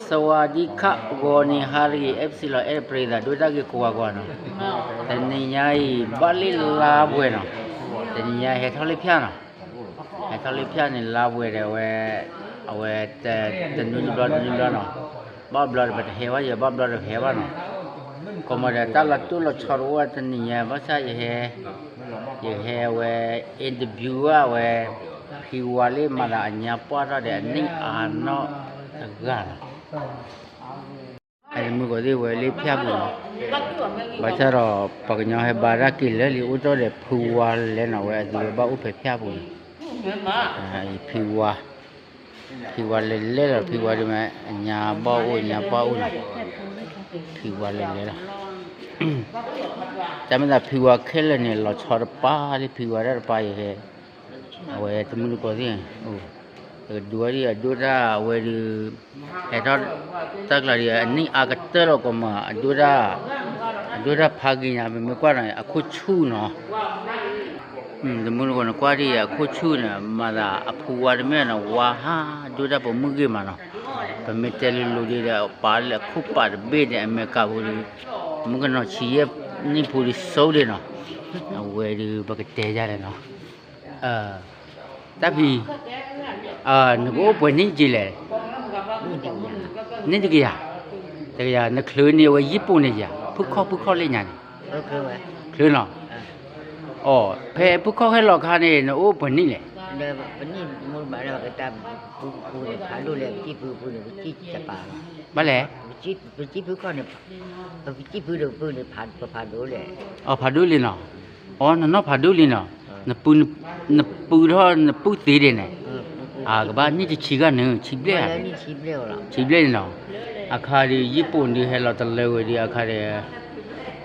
စဝၤဒံခး ဂီၤနံၤဟါတဂ့ၤ အဲၣ်ပစံလီၤ အဲၣ်ပရ့သး ဒိၣ်တၢ်ဂ့ၤကိးဂၤကိးဂၤနီၤ, တနံၤညါအံၤ ဘၣ်လံလါပှဲၤနီၤ, တနံၤညါဟဲထီၣ်လၢဖၠၣ်နီၤ, ဟဲထီၣ်လၢဖၠၣ်န့ၣ် လါပှဲၤဒီးအဝဲ, အဝဲ, တနွံတဘျီတနွံတဘျီနီၤ, ဘၣ်ဘျီဒီးပတဟဲဘၣ် ယဘၣ်ဘျီဒီးပဟဲဘၣ်နီၤ, ကိးမီၤဒီးတၢ်လီၤတိၢ်လီၤဆီတအိၣ်တနံၤညါ ဘၣ်ဆၣ်ယဟဲ, ယဟဲဝဲ interview ဝဲ ဖံဝါလၢမၤသးအညါပှၢ်ထီၣ်ဒီး အနံၣ်အါနီၢ်တဂၤလီၤ. မုၢ်ကီၤသ့ၣ်ဝဲလၢဖၠၣ်ပူၤနီၤ, ဘၣ်ဆၣ်ဒီး ပှၤကညီဟဲဘါတၢ်က့ၤလၢာ်လံ အိၣ်တ့ၢ်ဒီးဖုဝါလဲၣ်နီၤ, ဝဲအသုဝဲဘၣ်အိၣ်ဖဲဖၠၣ်ပူၤန့ၣ်, ဖံဝါ, ဖံဝါလဲၤလဲၤလီၤ ဖံဝါဒ်မး အညါဘၣ်အိၣ်ညါပှၢ်အိၣ်နီၤ, ဖံဝါလဲၤလဲၤလီၤ, တၢ်မ့ၢ်သးဖံဝါခဲလၢာ်န့ၣ် လီၤဆီတပၤလၢဖံဝါတၢ်တပၤယဟဲ အဝဲတမုၢ်တကိးသ့ၣ်, တကဒိးဒံးအဒိၣ်တၢ်အဝဲဒုး, ဟဲထီၣ်, တၢ်ကျါဒံး အနံၣ်အါကတၢၢ်လီၤကိးမး အဒိၣ်တၢ်, အဒိၣ်တၢ်ဖးက့ၤညါ ပမ့ၢ်ကွၢ်နီၤ အခိၣ်ဆူၣ်နီၤ, တမုၢ်တကိးနကွၢ်ဒံး အခိၣ်ဆူၣ်န့ၣ် မၤသးအဖုဝါတမ့ၢ်နီၤ ဝါဟးဒိၣ်တၢ်ပမုၢ်ဂ့ၤမးနီၤ, ပမ့ၢ်တဲလိၤလိၤဒံးဒီး ပာ်လၢအခိၣ်ပာ်တဘ့ၣ်ဒီး အမဲရကၤဖိဒုး, မုၣ်ကနီၤဆံယဲၢ်နံၣ်ဖိဒုးစိဒံးနီၤ, အဝဲဒုးပကတဲယၤလဲၣ်နီၤ တၢ်ဖံ, နကအိၣ်ပှဲၤနံၣ်က့ၤလဲၣ်, နံၣ်တကယၤ, တကယၤ နချုးန့ၢ်အဝဲယံၣ်ပိၣ်န့ၣ်ယၤ ဖုၣ်ခီၣ်ဖုၣ်ခီၣ်လၢညါန့ၣ်, ချုးလီၤ, အိ ဖဲဖုၣ်ခီၣ်ဟဲလီၤခါန့ၣ် နအိၣ်ပှဲၤနံၣ်လဲၣ်, ပနံၣ်မူဘၣ်လၢကတၢၢ်, ပူၤန့ၣ်ဖးဒိၣ်လဲၣ် ပစံၣ်ဖုဖုန့ၣ် ပစံၣ်တပာ်ဘၣ်, ဘၣ်လဲၣ်, ပစံၣ်ဖုခီၣ်န့ၣ်, ပစံၣ်ဖုဒီးဖုန့ၣ် ဖးဒိၣ်လဲၣ်, အိ ဖးဒိၣ်လံနီၤ, အိ နနီၢ်ဖးဒိၣ်လံနီၤ, နပုၢ်ထီၣ်နပုၢ်သ့ဒ်န့ၣ်, ကဘၣ်နံၣ်တဆံဂၤန့ၣ် ဆံဘျဲၣ်, ဆံဘျဲၣ်န့ၣ်နီၤ, အခါဒုး ယံၣ်ပိၣ်ဒုးဟဲလီၤတလၢဝဲဒုးအခါဒီး,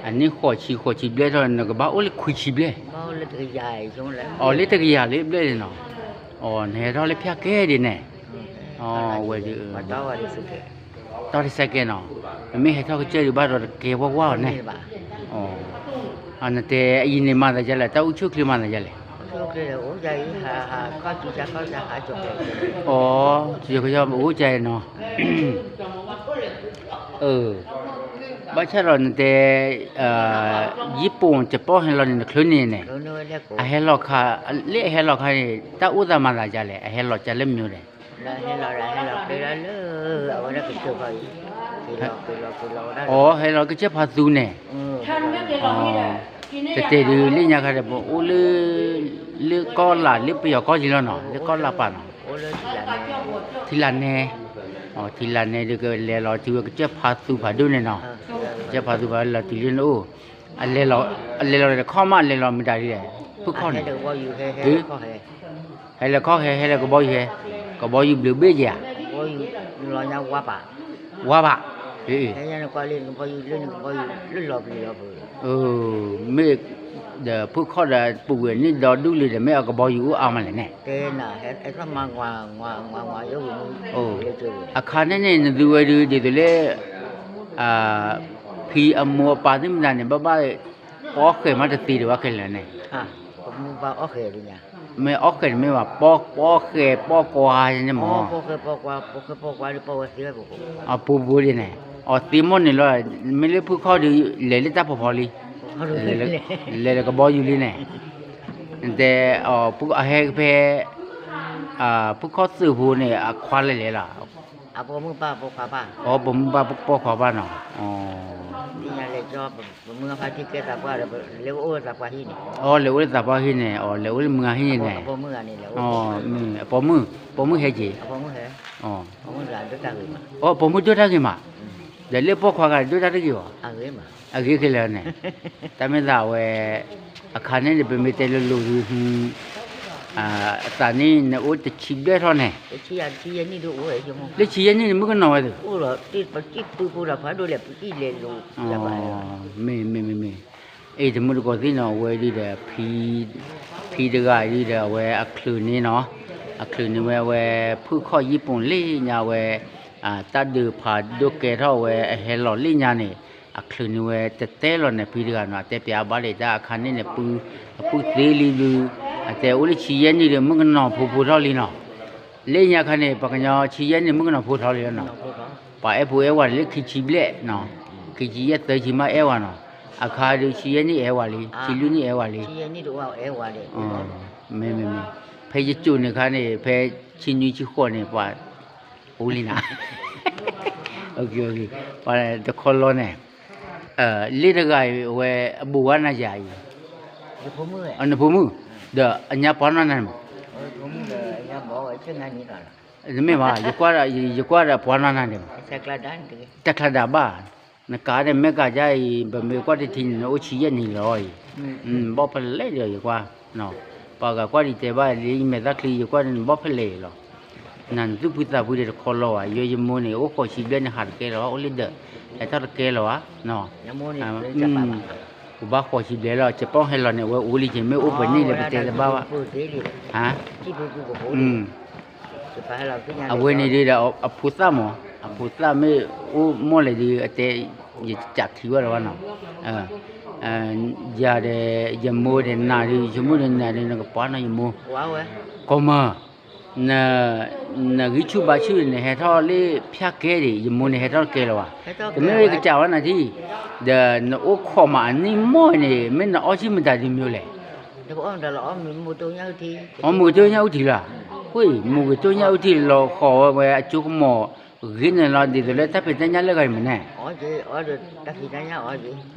အနံၣ်ဃိးဆံဃိးဆံဘျဲၣ်ထီၣ် နကဘၣ်အိၣ်လၢခွံဆံဘျဲၣ်, အိလၢတကယၤလၢဘျဲၣ်န့ၣ်နီၤ, အိ နဟဲထီၣ်လၢဖၠၣ်ကဲဒ်န့ၣ်, ဝဲဒုး တီတစဲးကဲနီၤ, ပမ့ၢ်ဟဲထီၣ်ကစၢၢ်ဒုးဘၣ်ဒီးတကဲဝဲဝါအီၤန့ၣ်, နတဲအံၤန့ၣ်မၤသးဒ်လဲၣ် တၢ်အိၣ်ဆူၣ်ချ့မၤသးဒ်လဲၣ်, အိ ကအိၣ်ကၠဲနီၤ, ဘၣ်ဆၣ်ဒီးနတဲ, ယံၣ်ပိၣ်တပီၢ်ဟဲလီၤန့ၣ် နချုးန့ၢ်န့ၣ်, အဟဲလီၤခါ, လၢအဟဲလီၤခါန့ၣ် တၢ်အိၣ်သးမၤသးဒ်လဲၣ် အဟဲလီၤကၢ်လၢမနုၤလဲၣ် အိ ဟဲလီၤကစၢၢ်ဖးသူန့ၣ်, တတဲဒုးလၢညါခါဒီး ပအိၣ်လၢ, လၢကီၢ်လာ်လၢပယီၤကီၢ်ယံၤလီၤနီၤ လၢကီၢ်လၢ်ပာ်နီၤ, ထံလာ်နဲ, ထံလာ်နဲဒုးကလဲၤလီၤတုၤဝဲကစၢၢ်ဖးသူဖးဒိၣ်န့ၣ်နီၤ, ကစၢၢ်ဖးသူဖးဒိၣ်လီၤတုၤလၢနအိၣ်, အလဲၤလီၤတခီမး အလဲၤလီၤတခီမး အလဲၤလီၤမတၤဒ်လဲၣ်, ဖုၣ်ခီၣ်န့ၣ်, ဟဲလီၤခီၣ်ဟဲ ဟဲလီၤကဘီယူၤဟဲ, ကဘီယူၤဘျုးဘ့ၣ်က့ၤဧါ, ဝါဘၣ်, မ့ၢ်, ဒီးဖုၣ်ခီၣ်ဒီးပူၤကွံာ်န့ၣ်ဒီဒူၣ်လံဒီး မ့ၢ်အကဘီယူၤအိၣ်အါမးလဲၣ်န့ၣ်, အခါန့ၣ်န့ၣ် နသုဝဲဒုးဒ်သိးလၢ ဖံအမိၢ်အပၢ်သ့ၣ်မတၤန့ၣ် ဘၣ်ဘၣ်, ပအီၣ်ဃဲၤမးတသ့ဒံးဘၣ်ခဲလၢာ်န့ၣ်, မ့ၢ်အီၣ်ဃဲၤတမ့ၢ်ဘၣ်, ပအီၣ်ဃဲၤပီၣ်ကွၢ်န့ၣ်မး, ပူၤပူၤဒ်န့ၣ်, အီၣ်သ့မ့ၢ်န့ၣ်လီၤ, မ့ၢ်လၢဖုၣ်ခီၣ်ဒုး လဲၤလၢတၢ်ဖီဖီလံ, လဲၤလၢကဘီယူၤလံန့ၣ်, တဲ, အဟဲဖဲ, ဖုၣ်ခီၣ်သုးဖိန့ၣ် အခွါလဲၤလဲၤလီၤ, အပိာ်မုၣ်ဘၣ်ပိာ်ခွါဘၣ်နီၤ, အိ လဲၤအိၣ်လၢသးပှၢ်ဟံၣ်န့ၣ်, အိ လဲၤအိၣ်လၢမုၢ်ဂၤဟံၣ်န့ၣ်, အိ ပိာ်မုၣ်, ပိာ်မုၣ်ဟဲက့ၤ, အိ ပိာ်မုၣ်ဒိၣ်တၢ်ဂ့ၤမး, ဒီးလၢပိာ်ခွါဂၤဒိၣ်တၢ်တဂ့ၤဘၣ်, အဂ့ၤခဲလၢာ်န့ၣ်, တၢ်မ့ၢ်သးဝဲ, အခါန့ၣ်ဒီး ပမ့ၢ်တဲလိၤလိၤဒုး, အသးန့ၣ်နအိၣ်တဆံဘျဲၣ်ထီၣ်န့ၣ်, လၢဆံယဲၢ်နံၣ်န့ၣ် မုၣ်ကနီၤဝဲသ့ၣ်, မ့ၢ်, မ့ၢ်, မ့ၢ်, အ့ၣ် တမုၢ်တကိးသ့ၣ်နီၤ အဝဲဒုးဒီး, ဖံတဂၤဒုးဒီး အဝဲအချုးန့ၣ်နီၤ, အချုးန့ၢ်ဝဲအဝဲ, ဖုၣ်ခီၣ်ယံၣ်ပိၣ်လၢညါဝဲ, တၢ်ဒုးဖးဒိၣ်ကဲထီၣ်ဝဲအဟဲလီၤလၢညါန့ၣ်, အချုးန့ၢ်ဝဲတတဲလီၤန့ၣ် ဖံတဂၤနီၤ အတဲပျးဘၣ်ဒံးတၢ်အခါန့ၣ်န့ၣ် အပုၢ်သ့လံဘျုး, အတဲအိၣ်လၢဆံယဲၢ်နံၣ်ဒီး မုၣ်ကနီၤဖိဖိထီၣ်လံနီၤ, လၢညါခါန့ၣ် ပှၤကညီဆံယဲၢ်နံၣ် မုၣ်ကနီၤဖိထီၣ်လံနီၤ, ပှၤအဲၣ်ဖိအဲၣ်ဝၤလၢခံဆံဘျဲၣ်နီၤ, ခံဆံယဲၢ်သၢဆံမးအဲၣ်ဝၤနီၤ, အခါဒီးဆံယဲၢ်နံၣ်အဲၣ်ဝၤလံ, ဆံလွံၢ်နံၣ်အဲၣ်ဝၤလံ, မ့မ့မ့ၢ်, ဖဲယကိာ်န့ၣ်ခါန့ၣ် ဖဲဆံနွံဆံဃိးန့ၣ် ပှၤအိၣ်လံနၤ, ပှၤတခီလီၤန့ၣ်, လ့ၣ်တဂၤအံၤအဝဲအဘူးဝဲနၤယၤအံၤ, နဖိမုၣ်, ဒီးအညါပှၤနီၢ်နၤန့ၣ်မး, တမ့ၢ်ဘၣ်, ယကွၢ်ဒီးပှၤနီၢ်နၤန့ၣ်မး, တၢ်ချါဒါဘၣ်, နကးဒီးမဲကးယါအံၤ ပမ့ၢ်ကွၢ်တထံန့ၣ် နအိၣ်ဆံယဲၢ်နံၣ်လီၤအံၤ, ဘီၣ်ဖဲလဲၣ်ဒီးယကွၢ်, ပှၤဂၤကွၢ်ဒံးတဲဘၣ်လၢယမဲာ်သၣ်ချံ ယကွၢ်န့ၣ် နဘီၣ်ဖဲလဲၣ်လီၤ, နသုဖုသးဖုဒီးတခီလီၤဘၣ်, ယယမိၢ်န့ၣ် အိၣ်ဃိးဆံဘျဲၣ်န့ၣ် ဟးတကဲလၢၤဘၣ်, အိၣ်လၢဒၢး, ဟဲထီၣ်တကဲလၢၤဘၣ်, ကဘၣ်ဃိးဆံဘျဲၣ်လီၤ, ကပီၣ်ဟဲလီၤန့ၣ် အဝဲအိၣ်လံက့ၤ မ့ၢ်အိၣ်ပှဲၤနံၣ်လဲၣ် ပတဲတဘၣ်ဘၣ်, ဟါ အဝဲန့ၣ်ဒီး အဖိသၣ်မး, အဖိသၣ်မ့ၢ်အိၣ်မီၢ်လဲၣ်ဒီး အတဲ ယကးခံဘၣ်လီၤဘၣ်နီၤ, ယၤဒီး ယမိၢ်ဒီးနၤဒီး ယဆိကမိၣ်ဒီးနၤဒီး နကပှၤနီၤယမိၢ်, ကီမၤ, နဂံၢ်ဆူၣ်ဘါဆူၣ်န့ၣ် နဟဲထီၣ်လၢဖၠၣ်ကဲဒံး ယမိၢ်န့ၣ်ဟဲထီၣ်တကဲလၢၤဘၣ်, တမ့ၢ်ဝဲကစၢ်ဝဲနၤထံၣ်, ဒီးနအိၣ်ခိးမးအနံၣ်မီၢ်န့ၣ် မ့ၢ်နအီၣ်ဆံၣ်မတၤဒုးမ့ၢ်လဲၣ် အီၣ်မုၢ်ကတိၢ်ညၣ်အုၣ်ထံလီၤ, ဃိ မုၢ်ကတိၢ်ညၣ်အုၣ်ထံလီၤဃီၤဝဲ အကၠိကမီၤဂ့ၤန့ၣ်လီၤ ဒ်သိးလၢတၢ်ဖံးတၢ်ညၣ်လၢဂၤအံၤမ့ၢ်န့ၣ်,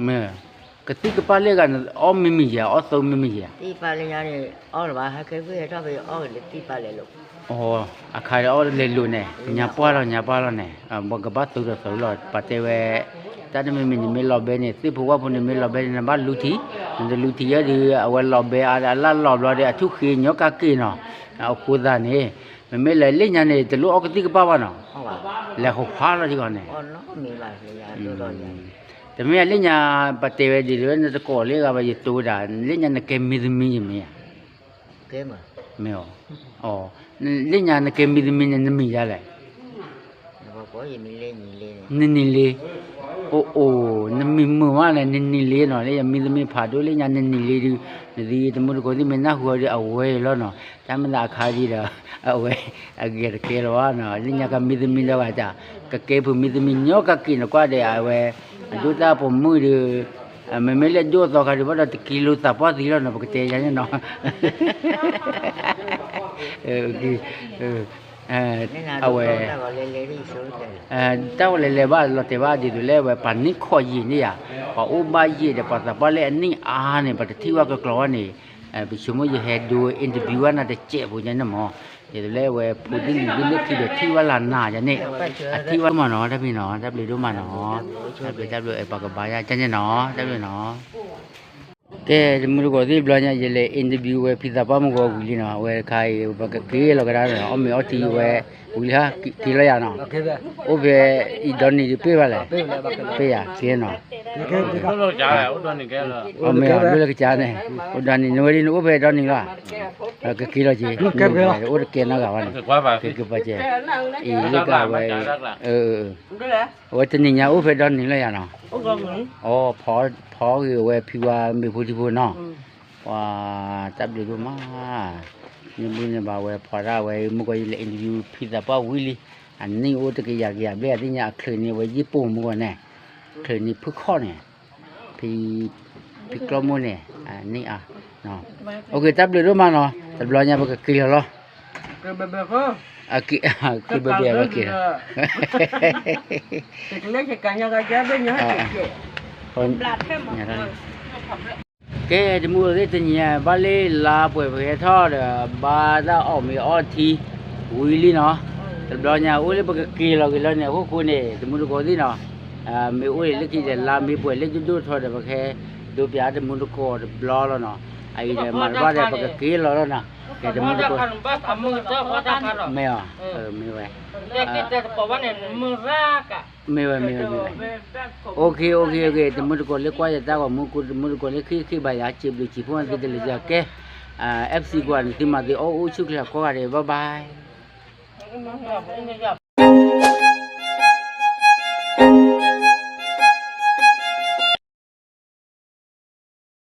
မ့ၢ် ကသံၣ်ကပၢ်လၢဂၤန့ၣ် အီၣ်မ့ၢ်မ့ၢ်ယဲၢ် အီၣ်သိမ့ၢ်မ့ၢ်ယဲၢ်, အခါဒီးအီၣ်လဲၤလိာ်န့ၣ် ညါပှၢ်လီၤ ညါပှၢ်လီၤန့ၣ် ပကဘၣ်သုးဒီးသုးလီၤ ပှၤတဲဝဲ တၢ်တမံၤမံၤန့ၣ်မ့ၢ်လီၤဘဲန့ၣ် သ့ၣ်ဖိဝၣ်ဖိန့ၣ်မ့ၢ်လီၤဘဲန့ၣ် နဘၣ်လူထံ, နတလူထံယဲဒုး အဝဲလီၤဘဲအါဒီးအလၢ်လီၤဘျီဒီး အထူၣ်ဃ့ညီကၢ်က့ၤနီၤ, အဃိသတးန့ၣ် မ့မ့ၢ်လၢလၢညါန့ၣ် တလိၣ်အီၣ်ကသံၣ်ကပၢ်ဘၣ်နီၤ, လဲၤဃိးဖးလီၤဒ်ဂီၤန့ၣ် တမ့ၢ်လၢညါ ပတဲဝဲဒ်သိးလၢနတကိးလၢဂၤဘၣ် ယတိၤဒၣ် လၢညါနကဲမံၤသမံၤယမ့ၢ်ဧါ, မ့ၢ်အီၤ, လၢညါနကဲမံၤသမံၤန့ၣ် နမံၤယါလဲၣ် နနံၤလ့, အိၣ်အိၣ် နမံၤမုာ်မးလဲၣ် နနံၤလ့နီၤ လၢယမံၤသမံၤဖးဒိၣ်လၢညါနနံၤလ့ဒုး, နသုတမူတကိးသ့ၣ်မ့ၢ်နၢ်ဟူအီၤဒီး အဝဲလီၤနီၤ တၢ်မ့ၢ်သးအခါဒ်ဒီး အဝဲ အဂ့ၤတကဲလီၤဘၣ်နီၤ လၢညါကမံၤသမံၤလီၤဂာ်တၢ်, ကကဲဖုးမံၤသမံၤညီကက့ၤနကွၢ်ဒီး အဝဲ အဒိၣ်တၢ်ပိာ်မုၣ်ဒီး မ့မ့ၢ်လၢအဒိၣ်အသီခါဒုး ဘၣ်ဒီးတကံလိာ်သးပှၢ်သံလီၤနီၤ ပကတဲယါန့ၣ်နီၤ အဝဲ တၢ်ဝဲလဲၤလဲၤဘၣ်လီၤတဲာ်ဘၣ်ဒ်သိးလၢဝဲ ပှၤန့ၢ်ခီၣ်ယံာ်န့ၣ်ယါ, ပှၤအိၣ်ဘၣ်ယံာ်ဒီး ပှၤသးပှၢ်လၢအန့ၢ်အါန့ၣ် ပှၤတထံၣ်ဝဲကကျိၤဝဲန့ၣ်, ပဆိကမိၣ်ယဟဲဒိ interview ဝဲနၤတစဲးဖိညါန့ၣ်မး, ဒ်သိးလၢဝဲဖိဒံၣ်လံၤဒ်လၢခံဒီးထံၣ်ဝဲလၢနၤယါန့ၣ်, အထံၣ်ဝဲမးနီၤ တၢ်ဘျုးနီၤ တၢ်ဘျုးဒိၣ်မးနီၤ, တၢ်ဘျုးတၢ်ဘျုး ပှၤကဘါယါကန့ၣ်နီၤ တၢ်ဘျုးနီၤ ကဲ တမူတကိးသ့ၣ်ဘျီညါ ယလဲၤ interview ဝဲဖံသးပှၢ်မုၢ်ဂီၤဝံၤလံနီၤ အဝဲတခါအံၤ ပကက့ၤလီၤကဒါနီၤ အီၣ်မ့ၤအီထံဝဲ ဝံၤလံဟါ က့ၤလီၤယၤနီၤ, အိၣ်ဖဲအံၤဒီနံၤဒုးပ့ၢ်ဘၣ်လဲၣ်, ပ့ၢ်ယၤက့ၤနီၤ, အီၣ်မ့ၤအီဒိၣ်လၢကစၢ်န့ၣ်, အိၣ်ဒီနံၤ နဝဲဒ်နအိၣ်ဖဲဒီနံၤလီၤ, ကက့ၤလီၤက့ၤ, အိၣ်တကဲနီတဂၤဘၣ်န့ၣ်, က့ၤက့ၤပှၤကဲ, အံၤလၢကဝဲ အဝဲတနံၤညါအိၣ်ဖဲဒီနံၤလၢယၤနီၤ, အီ ဖီဂ့ၤဝဲဖံဝါမ့ၤဖိထံဖိနီၤ, ပှၤတၢ်ဘျုးဒိၣ်မး, န့ၣ်ဘုန့ၣ်ဘၣ်ဝဲဖီတၢ်ဝဲ မုၢ်ကီၢ်ယလဲၤ interview ဖံသးပှၢ်ဝံၤလံ, အနံၣ်အိၣ်တကယၤကယၤဘျဲၣ် အသ့ၣ်ညါအချၢးန့ၣ် အဝဲယ့ၢ်ပိာ်မုၢ်ဂီၢ်န့ၣ်, ချၢးန့ၣ်ဖုခီၣ်န့ၣ်, ဖံ ဖံကျီမိၢ်န့ၣ်, န့ၣ်အါ, အိၣ်က့ၤ တၢ်ဘျုးဒိၣ်မးနီၤ, တဘျီညါပကက့ၤလီၤလီၤ က့ၤဘဲဘဲဝဲက့ၤလီၤ, ကဲ တမူတကိးသ့ၣ်တနံၤညါ ဘၣ်လၢလါပှဲၤပကဟဲထီၣ်ဒီး ဘၣ်တၢ်အီၣ်မ့ၤအီထံ ဝံၤလံနီၤ, တဘျီညါအိၣ်လၢပကက့ၤလီၤက့ၤလီၤန့ၣ် အခိၣ်ဃိန့ၣ် တမူတကိးသ့ၣ်နီၤ, မ့ၢ်အိၣ်လၢခံဒီး လါမ့ၢ်ပှဲၤလၢဒိၣ်ဒိၣ်ထီဒီး ပကဟဲဒိပျးတမူတကိးတဘျီလီၤနီၤ, အအံၤဒီးမၤတဘၣ်ဒီး ပကက့ၤလီၤလီၤနီၤ, ကဲတမူတကိး မ့ၢ်အီၤ, မ့ၢ်ဝဲ မ့ၢ်ဝဲ မ့ၢ်ဝဲ မ့ၢ်ဝဲ, အိၣ်ခ့ အိၣ်ခ့ အိၣ်ခ့ တမူတကိးလၢကွၢ်ယတၢ်ဂီၤမူ တမူတကိးလၢခံခံဘၣ်ယၤ စံးဘျုးစံးဖှိၣ်သုတလၢာ်ကဲ, FC ကွၢ်န့ၣ် သုမၤသုအိၣ်အိၣ်ဆူၣ်ချ့ကိးဂၤဒဲး bye bye.